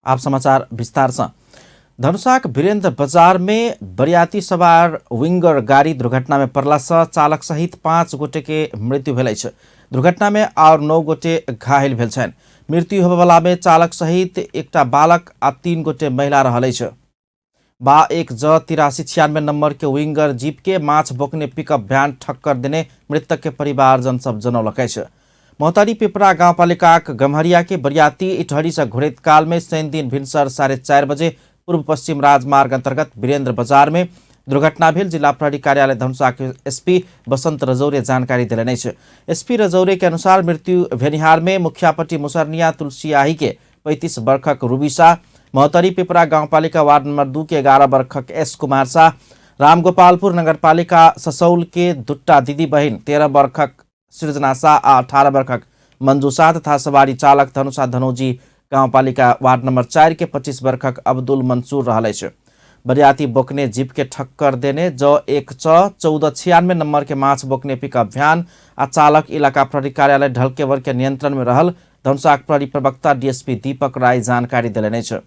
आप समाचार विस्तार से। धनुषाक वीरेन्द्र बाजार में बरियाती सवार विंगर गाड़ी दुर्घटना में पड़ला से चालक सहित 5 गोटे के मृत्यु भेल अछि। दुर्घटना में और 9 गोटे घायल भेल छनि। मृत्यु होबयवला में चालक सहित एकटा बालक आ 3 गोटे महिला रहल अछि। बा 1 ज 8396 नंबर के विंगर जीप के माछ बोकने पिकअप वैन ठक्कर देने मृतक के परिवारजन सब जनौलक अछि। महोत्तरी पिपरा गाउँपालिकाक गम्हरिया के बरियाती इटहरी से घुरैत काल में शनि दिन भिनसर 4:30 बजे पूर्व पश्चिम राजमार्ग अंतर्गत वीरेंद्र बाजार में दुर्घटना भेल। जिला प्रहरी कार्यालय धनुषा के एसपी बसंत रजौरे जानकारी देलनि अछि। एसपी रजौरे के अनुसार मृत्यु भेनिहार में मुखियापट्टी मुसरनिया तुलसियाही के 35 वर्षक रूबी शाह, महोत्तरी पिपरा गाउँपालिका वार्ड नंबर 2 के 11 वर्षक एस कुमार शाह, रामगोपालपुर नगरपालिका ससौल के 2 दीदी बहिन 13 वर्षक सृजना शाह आ 18 वर्षक मंजू शाह तथा सवारी चालक धनुषा धनौजी गाउँपालिका वार्ड नंबर 4 के 25 वर्षक अब्दुल मंसूर रहल अछि। बरियाती बोकने जीप के ठक्कर देने ज 1 च 1496 नंबर के माछ बोकने पिकअप वैन आ चालक इलाका प्रहरी कार्यालय ढलकेवर के नियंत्रण में रहल धनुषाक प्रहरी प्रवक्ता डीएसपी दीपक राय जानकारी देलनि अछि।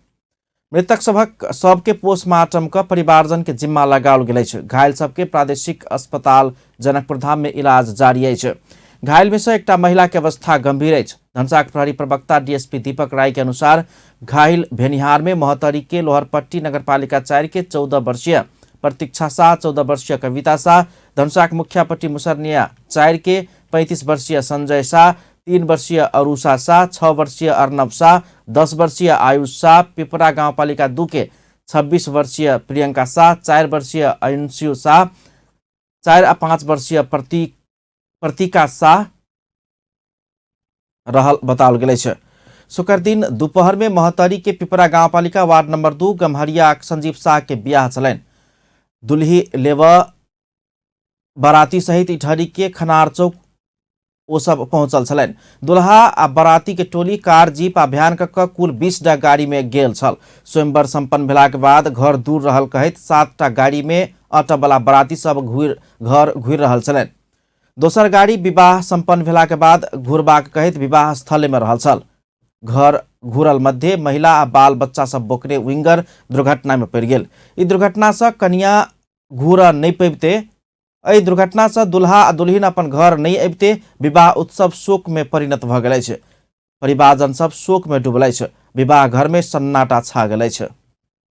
मृतक सभक सबके पोस्टमार्टम क परिवारजन के जिम्मा लगाओल गेल अछि। घायल सबके प्रादेशिक अस्पताल जनकपुरधाम में इलाज जारी अछि। घायल में से एकटा महिला के अवस्था गंभीर अछि। धनुषाक प्रहरी प्रवक्ता डीएसपी दीपक राय के अनुसार घायल भेनिहार में महोत्तरी के लोहरपट्टी नगरपालिका 4 के 14 वर्षीय प्रतीक्षा शाह, 14 वर्षीय कविता शाह, धनुषाक मुखियापट्टी मुसरनिया 4 के 35 वर्षीय संजय शाह, 3 वर्षीय अरुषा शाह, 6 वर्षीय अर्णव शाह, 10 वर्षीय आयुष शाह, पिपरा गाउँपालिका 2 के 26 वर्षीय प्रियंका शाह, 4 वर्षीय अंशु शाह, 4 आ 5 वर्षीय प्रतीका शाह रहल बताओल गेल अछि। शुक्र दिन दोपहर में महोत्तरी के पिपरा गाउँपालिका वार्ड नंबर 2 गम्हरिया संजीव शाह के बियाह छलनि। दुल्ही लेव बाराती सहित इटहरी के खनार चौक ओ सब पहुंचल छलनि। दुल्हा आ बाराती के टोली कार जीप आ भ्यान क कुल 20 टा गाड़ी में गेल छल। स्वयंवर संपन्न भेलाक बाद घर दूर रहल कहैत 7 गाड़ी में अटबला बाराती सब घर घुरि रहल छलनि। दोसर गाड़ी विवाह संपन्न भेलाक बाद घुरबाक कहैत विवाह स्थल में रहल छल। घर घुरल मध्य महिला आ बाल बच्चा सब बोकरे विंगर दुर्घटना में पड़ि गेल। ई दुर्घटना से कनिया घूर नहीं पबिते, एहि दुर्घटना से दुल्हा आ दुल्हिन अपन घर नहीं अबिते विवाह उत्सव शोक में परिणत भऽ गेल अछि। परिवारजन सब शोक में डूबल अछि। विवाह घर में सन्नाटा छा गेल अछि।